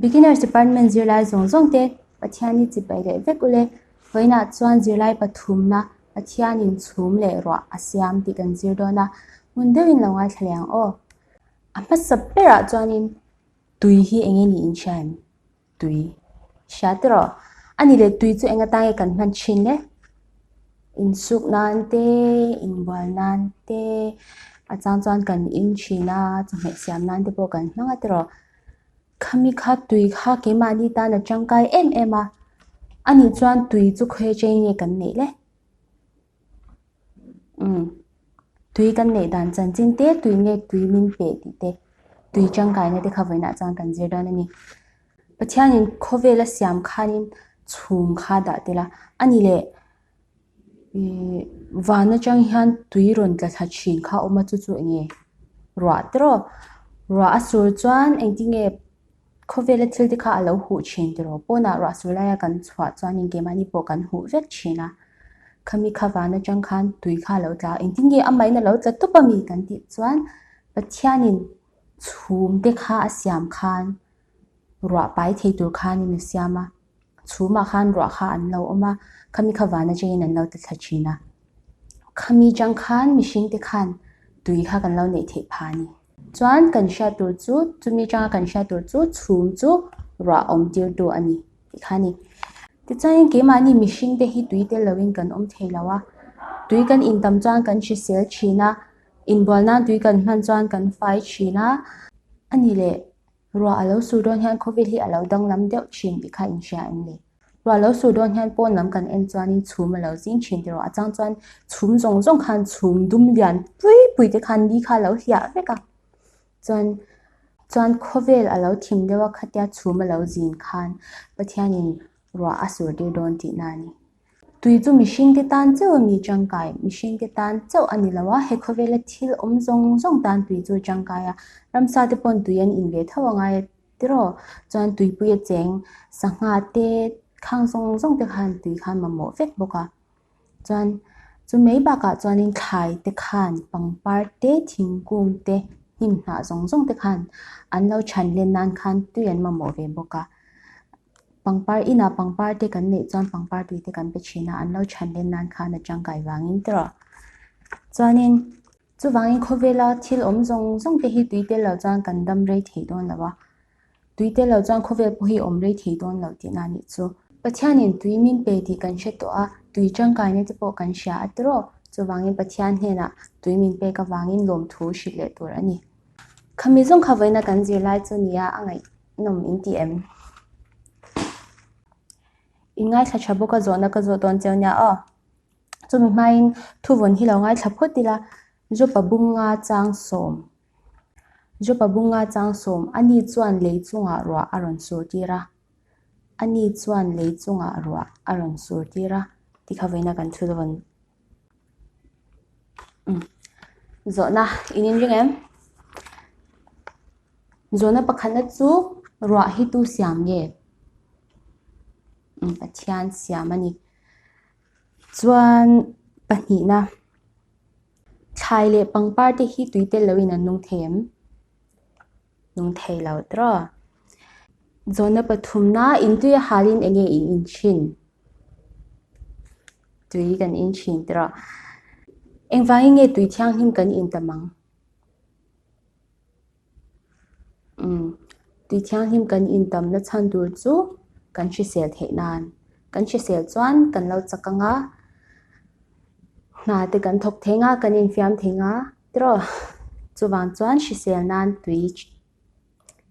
Beginners Department zirlai zawng zawng te Pathian i chibai leh vek ule. Vawiinah chuan zirlai pathumna Pathianin chhum leh ruah a siam tih kan zir dawn a, hmun deuhin lo ngaithla leh ang aw. A hmasa berah chuanin tui hi eng nge niin hria em? Tui. Hria tiraw? A ni leh tui chu eng atan nge kan hman thin le? Insuk nan te, inbual nan te, a chang chuan kan in thin a, chawhmeh siam nan te pawh kan hmang a tiraw? Khami kha tui kha keimahni tan a tangkai em em a, a nih chuan tui chu khawi atangin nge kan neih le? Umm tui kan neih dan chanchin te tui nge tui min pe tih te tui tangkaina te kha vawiinah chuan kan zir dawn a ni. Pathianin khawvela siam khanin chhum kha dah tel a, a ni leh Ihh van atang hian tui rawn tla thla thin kha a awm a chu chu eng nge ruah te rawh ruah a sur chuan engtin nge khawvela thil te kha a lo huh thin tiraw pawnah ruah sur laia kan chhuah chuanin keimahni pawh kan huh vek thin a khami kha van atang khan tui kha a lo tla a engtin nge amahin a lo tla tawp a mi kan tih chuan Pathianin chhum te kha a siam khan ruah pai thei tur khanin a siam a. Chhumah khan ruah kha an lo awm a, khami kha van atangin an lo ti thla thin a. Khami chang khan mihring te khan tui kha kan lo neih theih phah a ni. Chuan kan hriat tur chu, chumi changa kan hriat tur chu chhum chu ruah awm tirtu a ni tih kha a ni. Tichuanin keimahni mihring te hi tui tel loin kan awm thei lo a, tui kan intam chuan kan hrisel thin a, inbual nan tui kan hman chuan kan fai thin a, a ni leh. Ruah a lo sur dawn hian khawvel hi a lo danglam deuh thin tih kha inhria em le? Ruah a lo sur dawn hian pawn lam kan en chuanin chhum a lo zing thin tiraw? A chang chuan chhum zawng zawng khan chhum dum lian pui pui te khan ni kha a lo hliah vek a. Chuan chuan khawvel a lo thim deuh a khatia chhum a lo zin khan Pathianin ruah a sur tir dawn tihna a ni. Tui chu mihringte tan chauh a mi tangkai, mihringte tan chauh a ni lo a, he khawvela thil awm zawng zawng tan tui chu a tangkai a, ramsa te pawn tui an in ve tho a ngai a tiraw? Chuan tuipui a cheng sangha te khang zawng zawng te khan tui khan mamawh vek bawk a, chuan chu mai bakah chuanin thlai te khan pangpar te thingkung te hnim hnah zawng zawng te khan an lo chhan len nan khan tui an mamawh ve bawk a. Pangpar inah pangpar te kan neih chuan pangpar tui te kan pe thin a, an lo chhan len nan khan a tangkai vangin tiraw. Chuanin chuvangin khawvela thil awm zawng zawng te hi tui tel lo chuan kan dam rei thei dawn lo a, tui tel lo chuan khawvel pawh hi awm rei thei dawn lo tihna a nih chu. Pathianin tui min pe tih kan hre tawh a, tui tangkaina te pawh kan hria a tiraw. Chuvangin Pathian hnenah tui min pek avangin lawmthu hrilh leh tur a ni. Khami zawng kha vawiina kan zirlai chu nia a ngaih. Nawm in ti em? In ngaithla tha bawk a zawhna ka zawh dawn cheu nia aw. Chumi hmain thuvawn hi lo ngaithla phawt ila, Jopa bunga chang sawm Jopa bunga chang sawm ani chuan lei chungah ruah a rawn sur tir a, ani chuan lei chungah ruah a rawn sur tir a tih kha vawiina kan thu dawn. Zawhna in inring em? Zawhna pakhatna chu ruah hi tu siam nge? Pathian siam a ni. Chuan pahnihna, thlai leh pangpar te hi tui tel loin an nung thei em? Nung thei lo tiraw? Zawhna pathumna, intui a halin eng nge in inthin? Tui kan inthin tiraw? Engvangin nge tui thianghlim kan intam ang? Umm tui thianghlim kan intamna chhan tur chu kan hrisel theih nan kan hrisel chuan kan lo chak ang a hna te kan thawk thei ang a kan infiam thei ang a tiraw chuvang chuan hrisel nan tui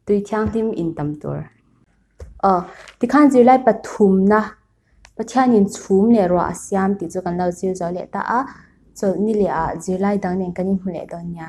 tui thianghlim intam tur aw tikhan zirlai pathumna Pathianin chhum leh ruah a siam tih chu kan lo zir zo leh ta a chawlhni leh ah zirlai dang nen kan inhmu leh dawn nia.